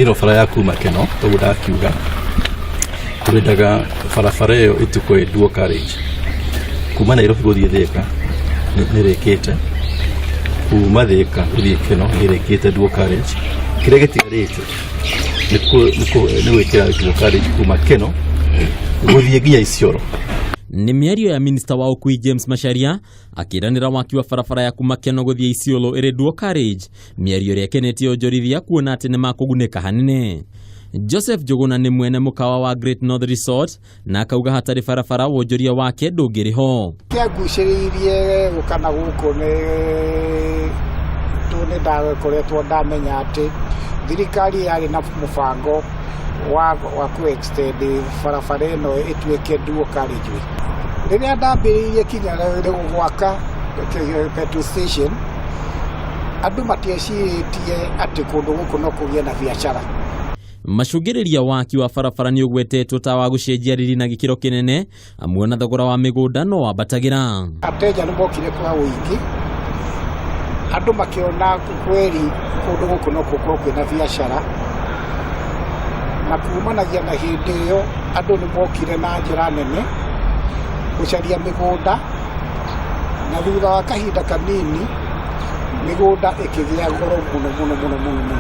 Ĩno bara ya kuma Keno toguo ndakiuga tũrendaga barabara ĩyo ĩtukwo ĩ dual carriage kuma Nairobi gũthiĩ Thĩka nĩ ĩrĩkĩte, kuma Thĩka gũthiĩ Keno nĩ ĩrĩkĩte dual carriage. Kĩrĩa gĩtigarĩte nĩ gwĩkĩra dual carriage kuma Keno gũthiĩ nginya Isiolo. Nĩ mĩario ya minista wa ũkui James Macharia akĩranĩra waki wa barabara ya kuma Keno gũthiĩ Isiolo ĩrĩ dual carriage, mĩario ĩrĩa ĩkenetie onjorithia kuona atĩ nĩ makũgunĩka hanene. Joseph Njũgũna nĩ mwene mũkawa wa Great North Resort na akauga hatarĩ barabara wonjoria wake ndũngĩrĩ ho. Kĩangucĩrĩirie gũka na gũkũ nĩ nĩ ndakoretwo ndamenya atĩ thirikari yarĩ na mũbango wa kũ extend barabara ĩno ĩtuĩke dual carriageway. Rĩrĩa ndambĩrĩirie kinya gwaka petrol station, andũ matiecirĩtie atĩ kũndũ gũkũ no kũgĩe na biacara. Macũngĩrĩria waki wa barabara nĩ ũgwetetwo ta wa gũcenjia riri na gĩkĩro kĩnene, amu ona thogora wa mĩgũnda no wambatagĩra. Ateja nĩ mokire kwa ũingĩ, andũ makĩona kweri kũndũ gũkũ no gũkorwo kwĩna biacara, na kumanagia na hĩndĩ ĩyo andũ nĩ mokire na njĩra nene gũcaria mĩgũnda, na thutha wa kahinda kanini mĩgũnda ĩkĩgĩa goro mũno mũno mũno mũno mũno.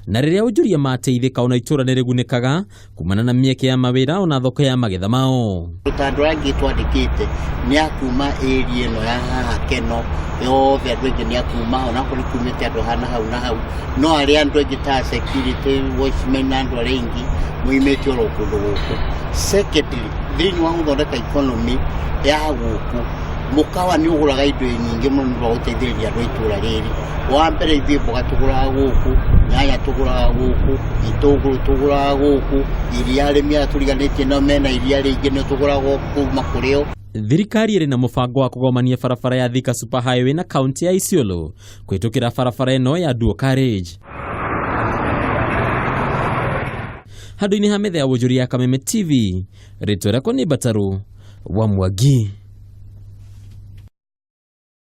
Na rĩrĩa onjoria mateithĩka ona itũra nĩ rĩgunĩkaga kumana na mĩeke ya mawĩra ona thoko ya magetha mao. Ta andũ arĩa angĩ twandĩkĩte nĩ a kuma area ĩno ya haha Keno yothe, andũ aingĩ nĩ a kuma onakorwo nĩ kumĩte andũ haha na hau na hau, no arĩa andũ aingĩ ta security watchmen na andũ arĩa aingĩ moimĩte oro kũndũ gũkũ. Secondly, thĩinĩ wa gũthondeka economy ya gũkũ, mũkawa nĩ ũgũraga indo nyingĩ mũno nĩ ũndũ wa gũteithĩrĩria andũ a itũra rĩrĩ. Wa mbere ithuĩ mboga tũgũraga gũkũ, nyanya tũgũraga gũkũ, itũngũrũ tũgũraga gũkũ, iria arĩmi aya tũriganĩtie nao mena iria rĩingĩ nĩ tũgũraga kuma kũrĩ o. Thirikari ĩrĩ na mũbango wa kũgomania barabara ya Thika Super Highway na kaunti ya Isiolo kũhĩtũkĩra barabara ĩno ya dual carriage. Handũ-inĩ ha metha ya wonjoria ya Kameme TV, rĩtwa rĩakwa nĩ Mbatarũ wa Mwangi.